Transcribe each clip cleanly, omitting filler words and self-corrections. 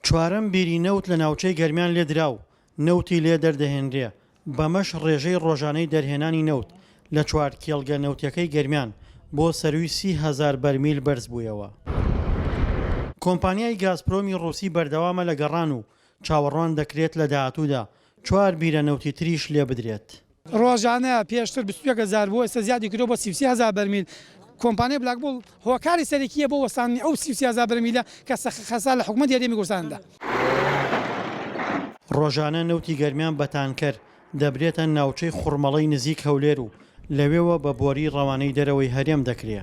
چوارەم بیری نەوت لە ناوچەی گەرمیان لێدرا و نەوتی لێ دەردەهێنرێ، بەمەش ڕێژەی ڕۆژانەی دەرهێنانی نەوت لە چوار کێڵگە نەوتیەکەی گەرمیان بۆ سەرووی 30 هەزار بەرمیل بەرزبوویەوە. کۆمپانیای گازپرۆمی ڕووسی بەردەوامە لە گەڕان و چاوەڕوان دەکرێت لە داهاتوودا چوار بیرە نەوتی تریش لێبدرێت. ڕۆژانە پێشتر 21 هەزار بوو ئێستا زیادی کردووە بۆ 33 هەزار بەرمیل، کۆمپانیای بلاک بوڵ هۆکاری سەرەکییە بۆ وەستاندنی ئەو 33 هەزار بەرمیلە کە خەسار لە حکومەتی هەرێمی کوردستان دا. ڕۆژانە نەوتی گەرمیان بە تانکەر دەبرێتە ناوچەی خوڕمەڵەی نزیک هەولێر و لەوێوە بە بۆری ڕەوانەی دەرەوەی هەرێم دەکرێ.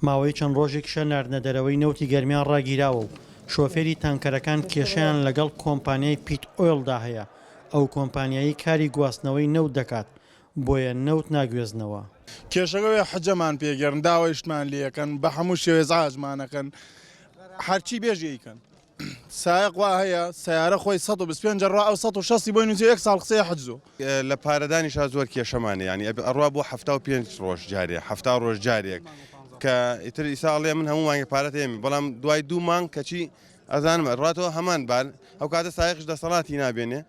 ماوەی چەند ڕۆژێکیشە ناردنە دەرەوەی نەوتی گەرمیان ڕاگیراوە و شۆفێری تانکەرەکان کێشەیان لەگەڵ کۆمپانیای پیت ئۆیڵدا هەیە، ئەو کۆمپانیایەی کاری گواستنەوەی نەوت دەکات، بۆیە نەوت ناگوێزنەوە. کێشەکە وێ حجەمان پێ گێڕن داوای شتمان لێ ئەکەن بە هەموو شێوەیە ئیزعاجمان ئەکەن هەرچی بێژی ئەیکەن سایەق وا هەیە سەیارە خۆی 125 ئەڕوا ئەو 160 بۆی نووسیوە یەک ساڵ قسەیە حجزۆ. لە پارەدانیشا زۆر کێشەمان هەیە یانی ئەڕوا بۆ 75 ڕۆژ جارێ 70 ڕۆژ جارێک کە ئیتر ئیسا ئەڵێ من هەموو مانگێک پارەت ئێمی بەڵام دوای دوو مانگ کەچی ئەزانم ئەڕاتەوە هەمان بار ئەو کاتە سایەقیش دەسەڵاتی نابێنێ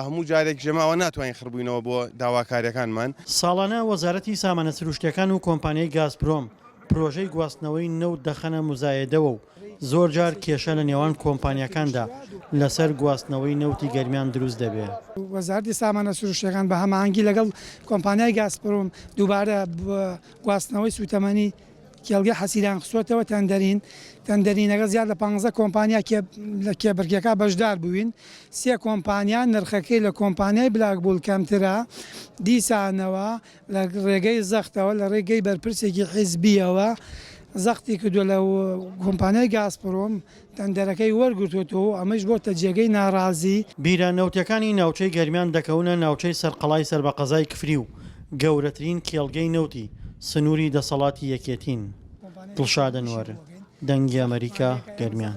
هەموو جارێک ژێماوە ناتوانین خڕبووینەوە بۆ داواکاریەکانمان. ساڵانە وەزارەتی سامانە سروشتیەکان و کۆمپانیای گازپرۆم پرۆژەی گواستنەوەی نەوت دەخەنە موزایەدەوە و زۆرجار کێشە لە نێوان کۆمپانیاکاندا لەسەر گواستنەوەی نەوتی گەرمیان دروست دەبێ. وەزارەتی سامانە سروشتیەکان بە هەماهەنگی لەگەڵ کۆمپانیای گازپرۆم دووبارە گواستنەوەی سووتەمەنی کێڵگەی حەسیران خستووەتەوە تەندەرین، تەندەرینەکە زیاد لە پانزە کۆمپانیا لە کێبڕکێکە بەشدار بووین، سێ کۆمپانیا نرخەکەی لە کۆمپانیای بلاک بوڵ کەمترە، دیسانەوە لە ڕێگەی زەختەوە لە ڕێگەی بەرپرسێکی حیزبییەوە زەختی کردووە لە کۆمپانیای گازپرۆم تەندەرەکەی وەرگرتووەتەوە و ئەمەیش بۆتە جێگەی ناڕازی. بیرە نەوتیەکانی ناوچەی گەرمیان دەکەونە ناوچەی سەرقەڵای سەر بە قەزای کفری و گەورەترین کێڵگەی نەوتی سنوری دەسەڵاتی یەکێتین. دڵشاد ئەنوەر، دەنگی ئەمەریکا، گەرمیان.